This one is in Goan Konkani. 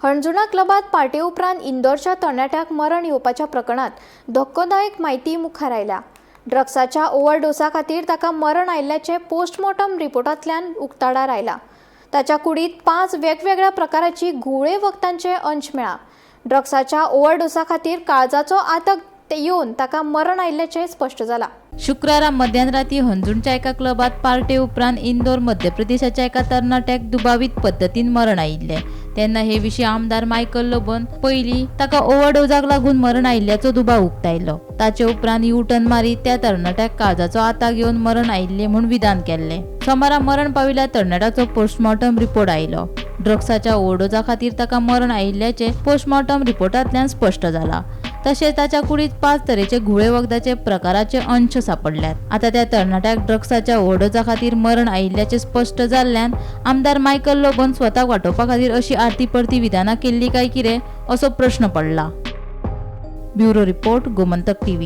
हणजुणा क्लबात पार्टे उपरांत इंदोरच्या तरणाट्याक मरण येवपाच्या प्रकरणात धक्कोदायक म्हायती मुखार आयल्या. ड्रग्साच्या ओव्हरडोसा खातीर ताका मरण आयिल्ल्याचें पोस्टमॉर्टम रिपोर्टांतल्यान उक्ताडार आयलां. ताच्या कुडींत 5 वेगवेगळ्या प्रकाराची घुंवळे वखदांचे अंश मेळ्ळा. ड्रग्साच्या ओव्हरडोसा खातीर काळजाचो आतक येवन ताका मरण आयिल्ल्याचें स्पश्ट जालां. शुक्रारा मध्यानराती हणजूणच्या एका क्लबात पार्टे उपरांत इंदोर मध्य प्रदेशाच्या एका तरणाट्याक दुबावीत पद्दतीन मरण आयिल्लें. तेन्ना हे विशीं आमदार मायकल लोबोन पयलीं ताका ओव्हरडोजाक लागून मरण आयिल्ल्याचो दुबाव उक्तायलो. ताचे उपरांत युटर्न मारीत त्या तरणाट्याक काळजाचो आताक येवन मरण आयिल्लें म्हूण विधान केल्लें. सोमारा मरण पाविल्ल्या तरणाट्याचो पोस्टमॉर्टम रिपोर्ट आयलो. ड्रग्साच्या ओव्हरडोजा खातीर ताका मरण आयिल्ल्याचें पोस्टमॉर्टम रिपोर्टांतल्यान स्पश्ट जाला. तशेंच ताच्या कुडींत 5 तरेचे घुंवळे वखदाचे प्रकाराचे अंश सापडल्यात. आतां त्या तरणाट्याक ड्रग्साच्या ओव्हरडोजा खातीर मरण आयिल्ल्याचें स्पश्ट जाल्ल्यान आमदार मायकल लोबोन स्वताक वाटोवपा खातीर अशी आरती परती विधानां केल्ली काय कितें असो प्रश्न पडला. Bureau report, Gomantak TV.